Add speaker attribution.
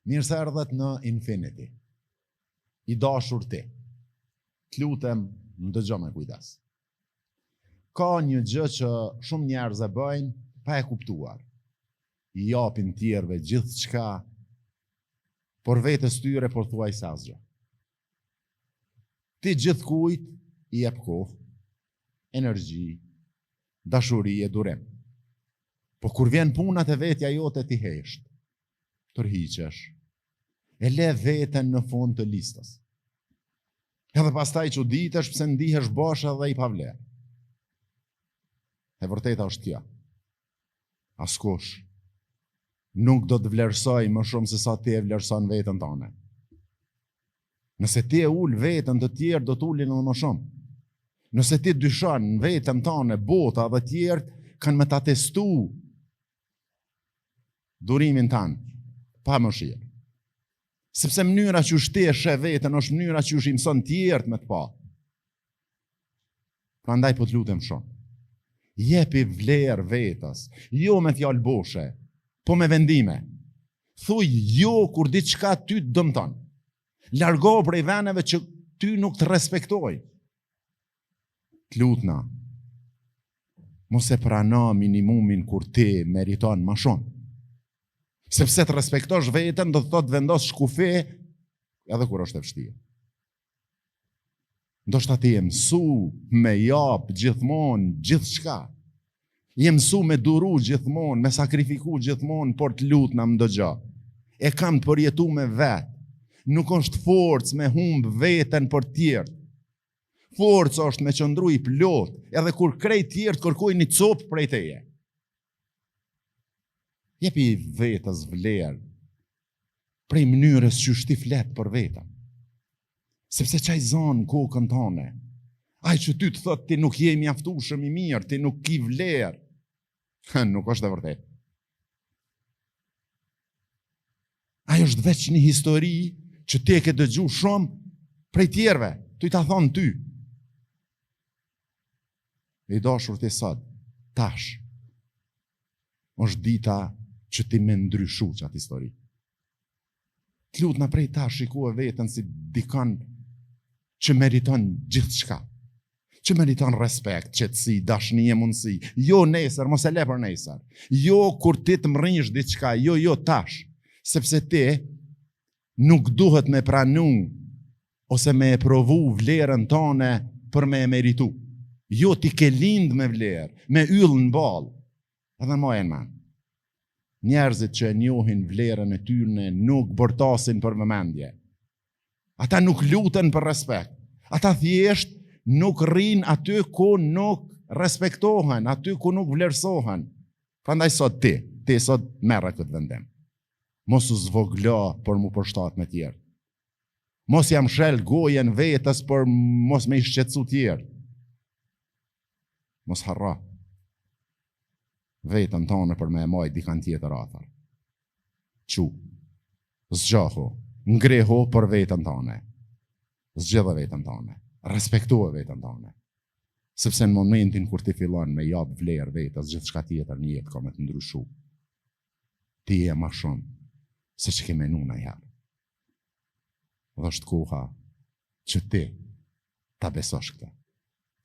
Speaker 1: Mirë se erdhët në Infinity. I dashur ti. Të lutem, më dëgjo me kujdes. Ka një gjë që shumë njerëz e bëjnë pa e kuptuar. I japin tjerëve gjithçka, por vetes tyre pothuajse asgjë. Ti gjithkujt i jep kohë, energji, dashuri e durim. Po kur vjen puna te vetja jote ti hesht. Tërhiqesh. E le veten në fund të listës. Edhe pastaj çuditesh pse ndihesh bosh edhe i pavlerë. E vërteta është kjo. Askush nuk do të vlerësojë më shumë se sa ti e vlerëson veten tane. Nëse ti e ul veten, të tjerë do të ulin edhe më shumë. Nëse ti dyshon në veten tane, bota dhe tjerët kanë me ta testu durimin tan, pa mëshirë. Sepse mënyra qysh ti e sheh veten është mënyra qysh i mëson tjerët me të pa. Prandaj po të lutem shumë. Jepi vlerë vetes, jo me fjalë boshe, po me vendime. Thuj jo kur diçka ty të dëmton. Largohu prej veneve që ty nuk të respektojnë. Të lutna, mos e prano minimumin kur ti meriton ma shumë. Sepse të respektosh veten do të thotë të vendosësh kufi edhe kur është e vështirë. Ndoshta ti je mësu me jap gjithmonë gjithçka. Je mësu me duru gjithmonë, me sakrifiku gjithmonë, por të lutna më dëgjo. E kam të përjetume vetë. Nuk është forcë me humb veten për tjerët. Forcë është me qëndru i plotë, edhe kur krejt tjerët kërkojnë një copë prej teje. Jepi vetes vlerë prej mënyrës qysh ti flet për veten. Sepse qaj za në kokën tane, ai që ty të thotë ti nuk je i mjaftueshëm i mirë, ti nuk ki vlerë, nuk është e vërtetë. Ajo është veç një histori që ti e ke dëgju shumë prej tjerëve, tuj ta thonë ty. I dashur ti sot, tash, është dita që ti me ndryshu qatë histori. Të lutna prej tash shikoje veten si dikon që meriton gjithçka, që meriton respekt, qetësi, dashni e mundësi. Jo nesër, mos e le për nesër. Jo kur ti të mrrish diçka, jo, jo tash. Sepse ti nuk duhet me pranu ose me e provu vlerën tane për me e meritu. Jo, ti ke lind me vlerë, me yll në ballë. Edhe maje në men. Njerëzit që e njohin vlerën e tyre nuk bërtasin për vëmendje. Ata nuk luten për respekt. Ata thjesht nuk rrinë aty ku nuk respektohen, aty ku nuk vlerësohen. Prandaj sot ti, ti sot merre këtë vendim. Mos u zvoglo për m'u përshtat me tjerë. Mos ja mshel gojën vetes për mos me i shqetësu tjerë. Mos harro veten tane për me e majt dikan tjetër afër. Çu, zgjohu, ngrihu për veten tane. Zgjidhe veten tane. Respektoje veten tane. Sepse në momentin kur ti fillon me jap vlerë vetes, gjithçka tjetër në jetë ka me të ndryshu. Ti je ma shumë se që ke menu najherë. Dhe është koha që ti ta besosh këtë.